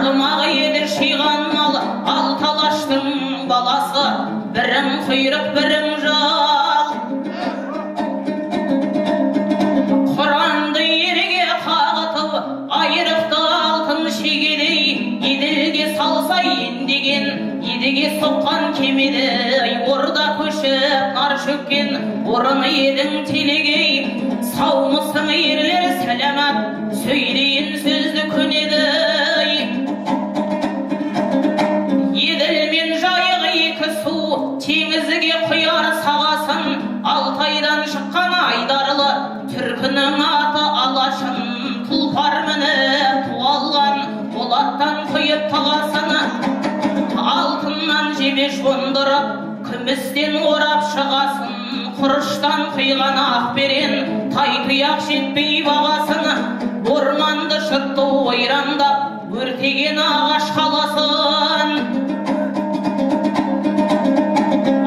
Арғымақ еді шиған мал, алты алаштың баласы, бірің құйрық, бірің жал. Құранды ерге қағытып, айрықты алтын шегелей, Еділге салса ендеген, Едіге соққан кемедей, орда көшіп, нар шөккен, орын едің телегей. Саумысың ерлер сәләмәт, сөйлейін сөзді көнедей. Еділ мен Жайық екі су, теңізге құяр сағасын, Алтайдан шыққан айдарлы, түркінің аты Алашын. Тұлпар мініп туалған, болаттан құйып тағасын, алтыннан жебе жондырып, күмістен орап шығасын, құрыштан құйған ақ берен, тай тұяқ жетпей бағасын. Орманды жұртты ойрандап, өртеген ағаш қаласын.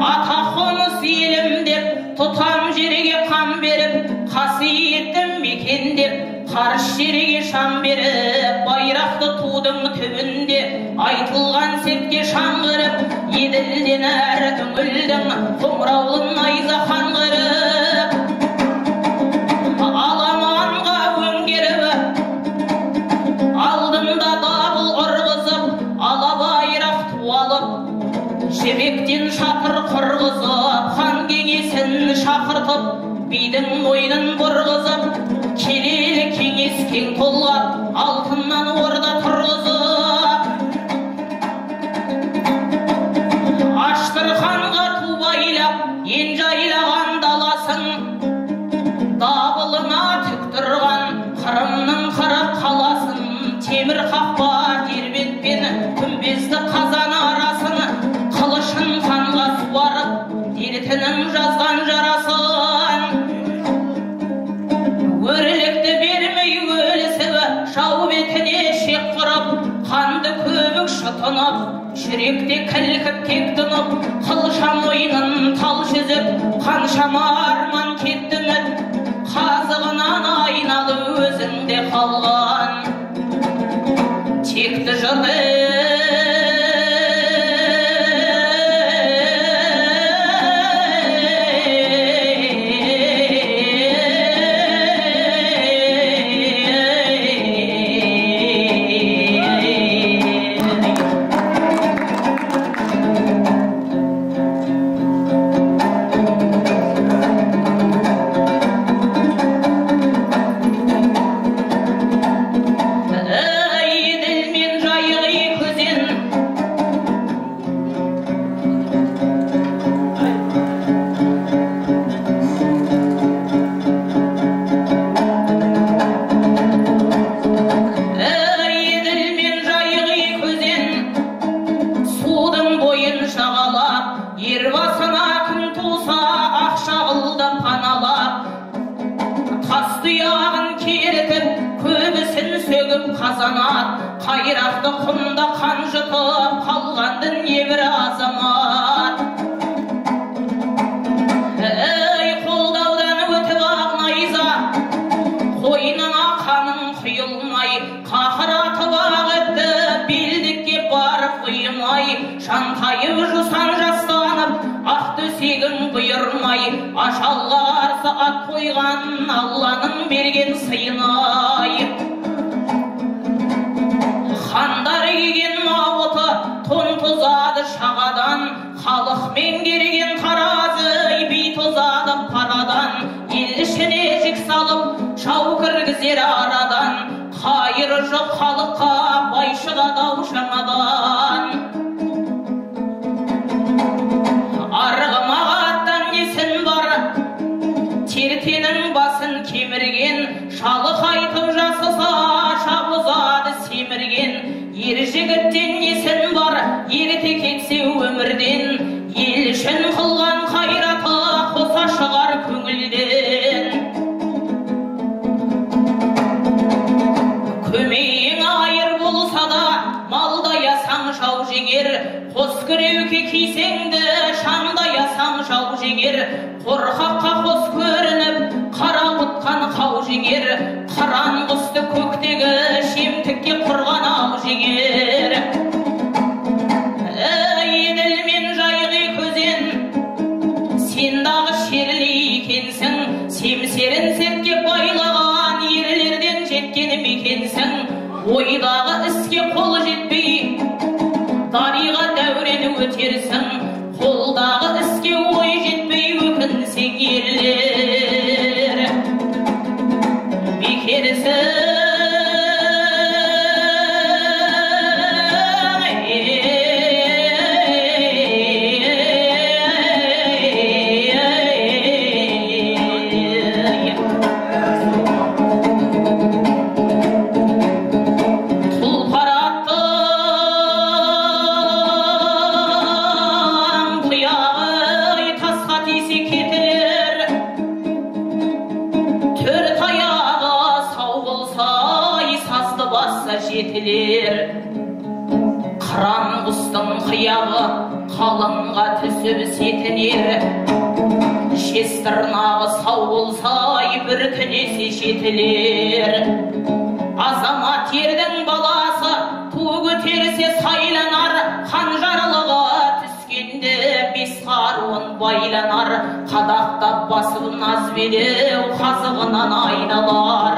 Ата қоныс елім деп, тұтам жерге қан беріп, қасиетті мекен деп, қарыс жерге шам беріп, байрақты тудың түбінде айтылған сертке шаңғырып, Еділден әрі үңілдің, қоңыраулы найза хан қырып. Аламанға өңгеріп, алдында дабыл ұрғызып, ала байрақ ту алып, жібектен шатыр құрғызып, хан кеңесін шақыртып, бидің мойнын бұрғызып, келелі кеңес кең толғап, алтыннан орда тұрғызып. Аштырханға ту байлап, ен жайлаған даласын, дабылына тік тұрған Қырымның қырық қаласын, темір қақпа дербентпен күмбезді қазан арасын, қылышын ханға суарып, дертінің жазған жарасын. Өрлікті бермей өлісіп, жау бетіне шек құрып, қанды көбік жұтынып, жүректе кілкіп кек тұнып, қылша мойнын тал жүзіп, қаншама арман кеттіңіп, қазығынан айналып өзіңде қалған текті жұрт. Еділ мен Жайық екі өзен, Еділ мен Жайық екі өзен, судың бойын жағалап, ер басына күн туса, ақша қылды паналап, тас тұяғын керітіп, көбісін сөгіп қазанат, қайрақты құмда қан жұтып, қалғанды небір азамат. Ей, қолдаудан өтіп ақ найза, қойныңа қаның құйылмай, қақыратып ақ өтті, белдікке барып ұйымай, жантайып жусан жастанып, ақ төсегің бұйырмай, ажалға қарсы ат қойған Алланың берген сыйын-ай. Хандар киген мауыты, тон тозады шағадан, халық меңгерген таразы, би тозады парадан, ел ішіне жік салып, жау кіргізер арадан, қайыры жоқ халыққа бай шығады ау жаңадан. Арғымақ аттан несін бар, тертенің басын кемірген, шалы қайтып жасыса, шабызады семірген, ер жігіттен несін бар, ерте кетсе өмірден, ел үшін қылған қайраты қоса шығар көңілден. Көмейің айыр болса да, малдаясаң жау жеңер, қос күреуке кисең де, шандаясаң жау жеңер, қорқаққа қос көрініп, қарауытқан қау жеңер, қыран құсты көктегі шемтікке құрған ау жеңер. жетілер. Қыран құстың қияғы қалыңға түсіп сетінер. Жез тырнағы сау болса, бір күнесе жетілер. Азамат ердің баласы ту көтерсе сайланар, қанжарлығы түскенде бес қаруын байланар. Қадақтап басып наз белеу қазығынан айналар.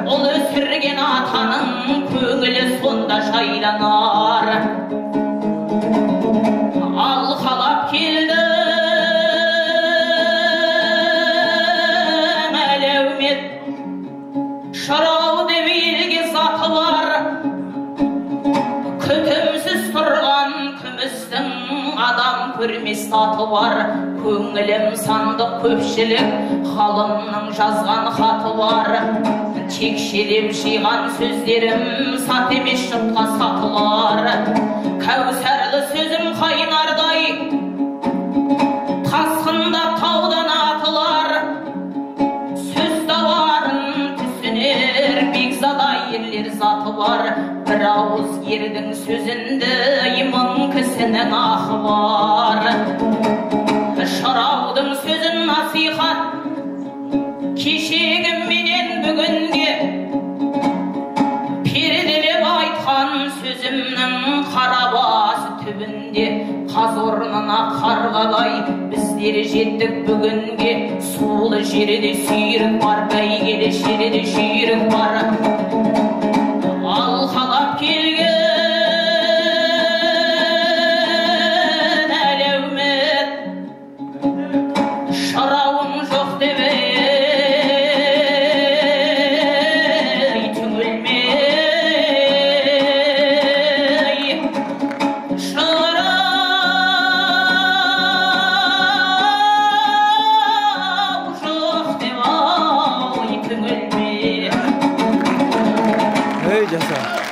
Ол өсірген атаның көңілі сонда жайланар. Алқалап келдім әлеумет, шырау деп елге заты бар. Күтімсіз тұрған күмістің адам көрмес аты бар. Көңілім сандық көпшілік ғалымның жазған хаты бар. Текшелеп жиған сөздерім сат емес жұртқа сатылар. Кәусарлы сөзім қайнардай тасқындап таудан атылар. Сөз тауарын түсінер бекзада ерлер заты бар. Бір ауыз ердің сөзінде мың кісінің ақы бар. Шыраудың сөзін насихат кешегі менен бүгінге, перделеп айтқан сөзімнің қара басы түбінде. Қаз орнына қарғадай біздер жеттік бүгінге. Сулы жерде сүйрік бар, бәйгелі жерде жүйрік бар. Алқалап келген әлеумет, шырауым жоқ деп ей түңілмей. Шырау жоқ деп ай түңілмей. Ей, жаса.